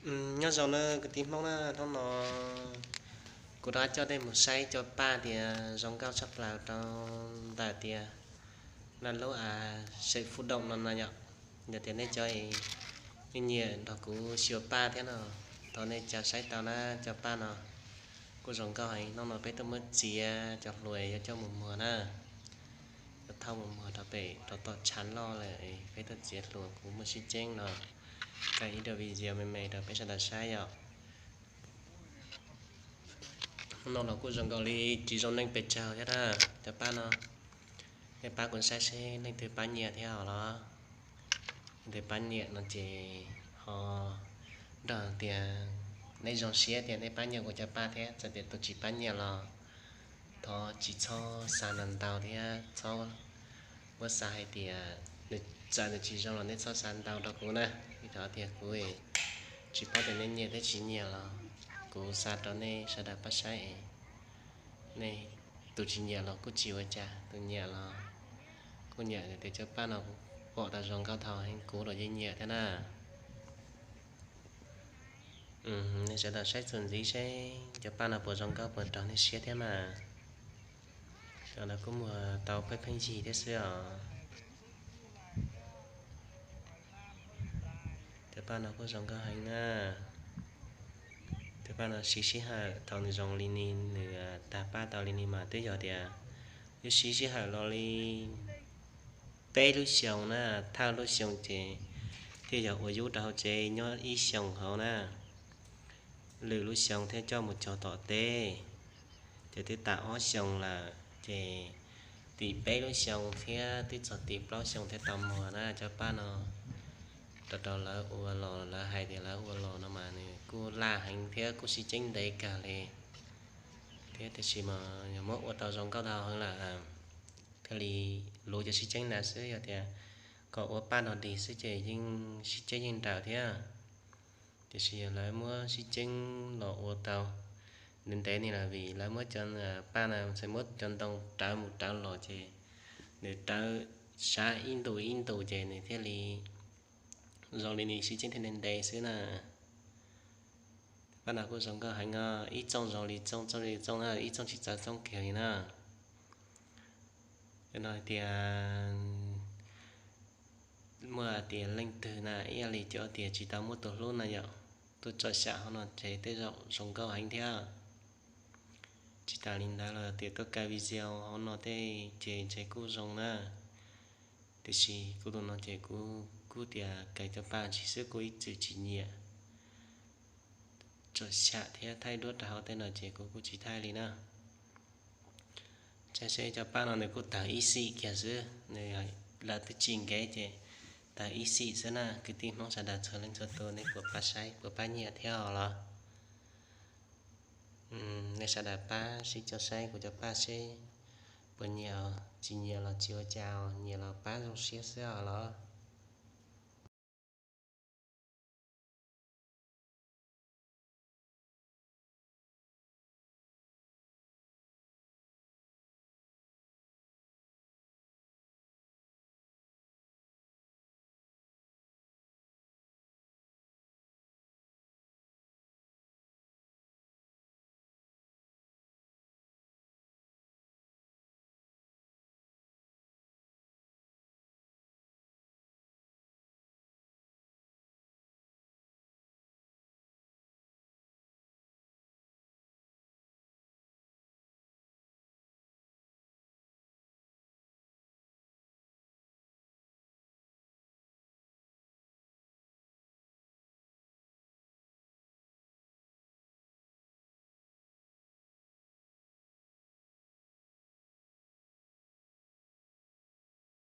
Nyob zoo na kwv tij Hmoob na, hnub no kuv rov coj nej mus saib cov paj tias zoo nkauj tshaj plaws rau ntawm tias laj lub a, sawm fub doom no na yom. Yog tias nej cov nyiam nrog kuv xyuas paj thiab no, thov nej cov saib tau na, cov paj no kuj zoo nkauj heev. Hnub no peb tuaj muab txiav cov hluas yuav coj mus muag na, yuav thauj mus muag rau pem rau tom tshav loj lawm, peb tuaj txiav hluas kuv muaj sib ceeb no, kaw ib video me me rau peb sawv daws saib yom. Hnub no los kuj zoo nkaus li tsis zoo neej pes tsawg thiab na, cov paj no. Nej pab kuv saib seb leej twg pab nyiam thiab os los. Leej twg pab nyiam no ces ho nrog tias nej zoo siab tias nej pab nyiam kuv cov paj thiab, txawm tias tus tsis pab nyiam los thov tsis txhob xav ntau ntau thiab txhob muab xav hais tias nws txawm nws tsis zoo los nej txhob xav ntau rau kuv na, vim rau tias kuv tsis paub tias nej nyiam thiab tsis nyiam los kuv xa rau nej sawv daws pab saib. Nej tus tsis nyiam los kuj tsis ua cas, tus nyiam los kuj nyiam tias cov paj no kuv pom tau zoo nkauj dhau heev, kuv los yeej nyiam thiab na. Nej sawv daws saib txuas ntxiv seb cov paj no puas zoo nkauj puas raug nej siab thiab mas. Cov no kuj muag tau pheej pheej yig thiab xwb os. Cov paj no kuj zoo nkauj heev na. Cov paj no siv sij hawm thaum nws zoo li ni, nws tag paj tau li ni mas twb yog tias yuav siv sij hawm los li peb lub xyoos na, thawj lub xyoos ces thiaj yog ua yub rau hauv tsev nyob ib xyoos hauv na, lwm lub xyoo thiaj coj mus cog tom teb. Ces twb tas ob xyoos lawm ces tim peb lub xyoo thiab twb txog tim plaub xyoo thiaj tau muag na cov paj no. Rau rau lawv ua los lawv hais tias lawv ua los no mas nws kuj laj heev thiab kuj sib ceeb ntev kawg li. Thiab tiam sis mas yog muab ua tau zoo nkauj dhau heev lawm thiaj li luv cov sib ceeb ntawd xwb. Yog tias kom ua paj no dig xwb ces yeej sib ceeb yeej nrawm thiab. Tiam sis yog lawv muab sib ceeb los ua tau ntev ntev ni lawm vim lawv muab cov paj no txhais muab cov ntoo rawv mus rawv los ces nws rawv sab ib ntus ib ntus ces nws thiaj li zoo li ni sib ceeb thiaj ntev ntev xwb na. Paj no kuj zoo nkauj heev os, ib txooj zoo li txooj, txooj li txooj na, ib txooj tsis txawv txooj kiag li na. Cov no hais tias muaj tias leej twg na ib yam li cov tias tsis tau muaj tus hlub na yom, tuaj tsom xyam hauv no ces tej zaum zoo nkauj heev thiab. Tsis tas li ntawd los tias tuaj kaw video hauv no tej ces ntshe kuj zoo na. Tiam sis kuv tus no ces kuv kuj tias kaw cov paj ntsis xwb kuj ib txwm tsis nyiam tsom xyam thiab thaij duab rau hauv tej no ces kuv kuj tsis thaij li na. Saib seb cov paj no nws kuj tawg ib xim kiag xwb, nws lawv twb tsis nkev ces tawg ib xim xwb na. Kwv tij Hmoob sawv daws txhua leej txhua tus nej puas pab saib puas pab nyiam thiab os los? Nej sawv daws pab sib coj saib kuv cov paj seb puas nyiam, tsis nyiam los tsis ua cas, nyiam los pab zoo siab xwb os los.